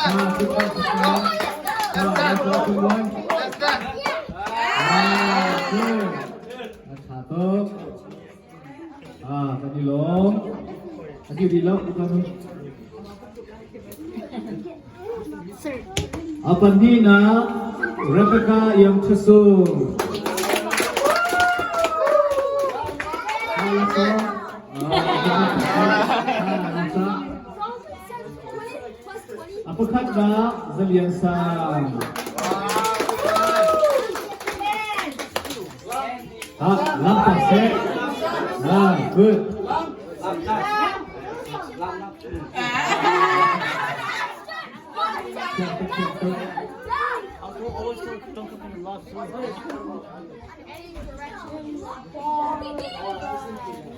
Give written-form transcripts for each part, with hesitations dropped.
2, 1. Ah, good. A ṭha tuk. Ah, kan i lawm. A dir rih lo. A pahnihnak Rebecca Iang Ṭhasung. A pakhatnak Zalian Sang. Ah, lampak seh. Ah, good.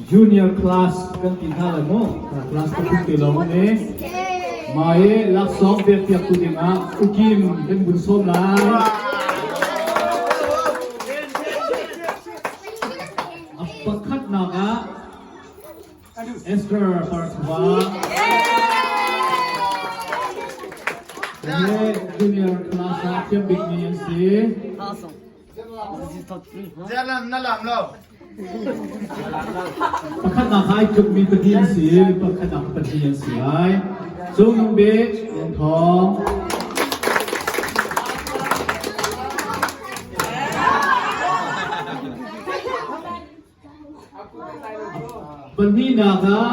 Junior class kan ti hna lai maw? Class ka phun te lawng ne. Mai laksawng pek piak tu dingah ukim kan bun sawm lai. A pakhatnak ah Esther Parthava. He junior class ah thiam bik mi an si. Na lam lo. Pakhatnak ai tluk mi pahnih an si, pakhatnak pahnih an si lai. Cung bik Lian Thawng. Pahnihnak ah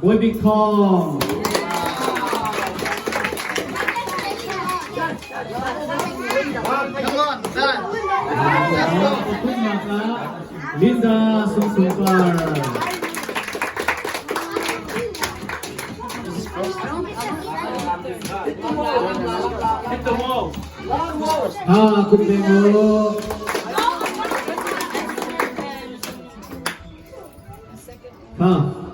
Bawi Bik Thawng. Come on, Dan. Pathumnak ah Linda Sung Sung Par. Ha, kum mo. Ha,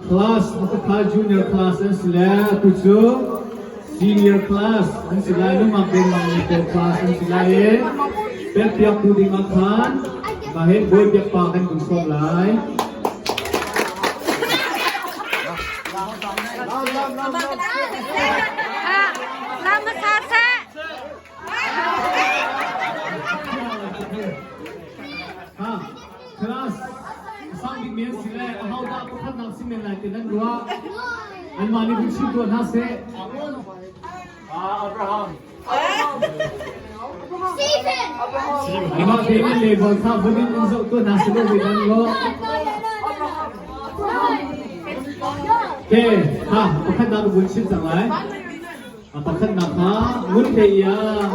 class makakha junior class an si le tu cu senior class an si lai nungak dengmang mi pawl class an si lai i pekpiak tu ding ah khan mah hi bawi biak pa kan kun sawm lai. Lama sa sa. Ha, class sang bik men si le a hodah pakhatnak si men lai ti nan ruah. Anmah nih hun chim tuah hna seh. Abraham. Stephen. Amah tein level kha vun in in zoh tuah hna seh law nan ruah. Ke, ha, pakhatnak vun chim cang lai. A pakhatnak kha ngun thei iang.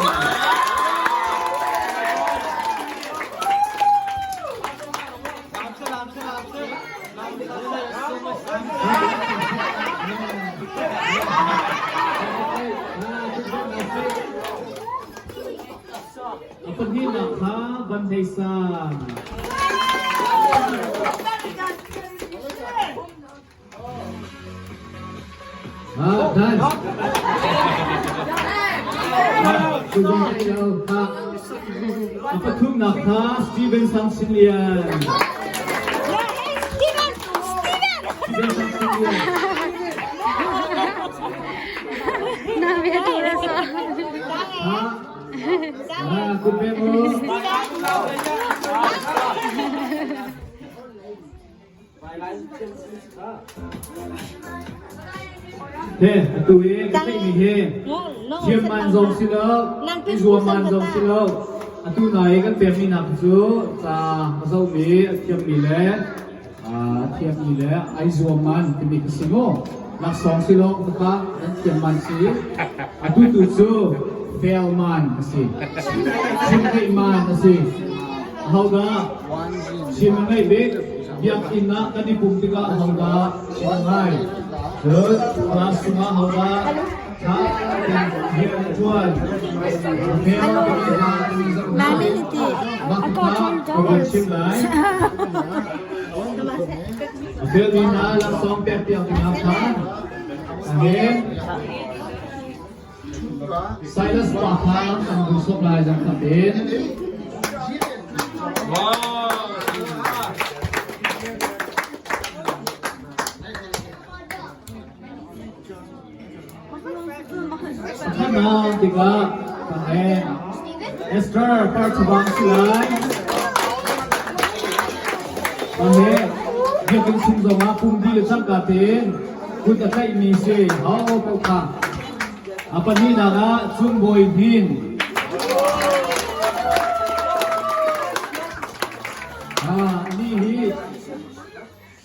A pahnihnak kha Van Hlei Sang. Dan. A pathumnak kha Steven Sang Sin Lian. Steven! Steven! Steven Sang Sin Lian. Na bia tu rasa. Ha. Ha, kupe mo. He, atu i ka theihmi hi thiam man zong si lo, i zuam man zong si lo. Atu na i kan pekmi nak cu ca a zohmi, a thiammi le a thiammi le ai zuam man timi ka si mu. Laksawng si lo ka nan thiam man si. Atu tu cu fail man a si. Chim theih man a si. Ahodah chim a ngeih bik? Biakinn ah kan i pum tikah ahodah chim a ngai? Cun class chungah ahodah ṭha tein rian a ṭuan? Mah kha ka van chim lai. A felmi hna laksawng pek piak dingah khan amen. Silas pa kha kan duh sawk lai zang khat in. lengmang tikah ka hen. Esther Parchabang si lai. He biakinn chung zongah pumdi le cangka tein kut a tlaihmi si ho paoh kha. A pahnihnak ah Cung Bawi Hnin. Ni hi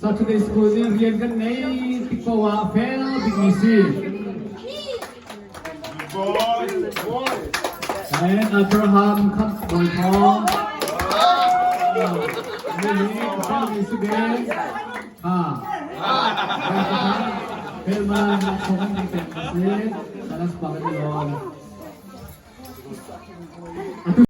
Saturday School nih rian kan ngei tik paoh ah a fel bikmi si. And Abraham Khamh Bawi Thawng. Ni hi a felmi si ve. Ha. Felman thawng kan pek si. Salas pa kan i lawm.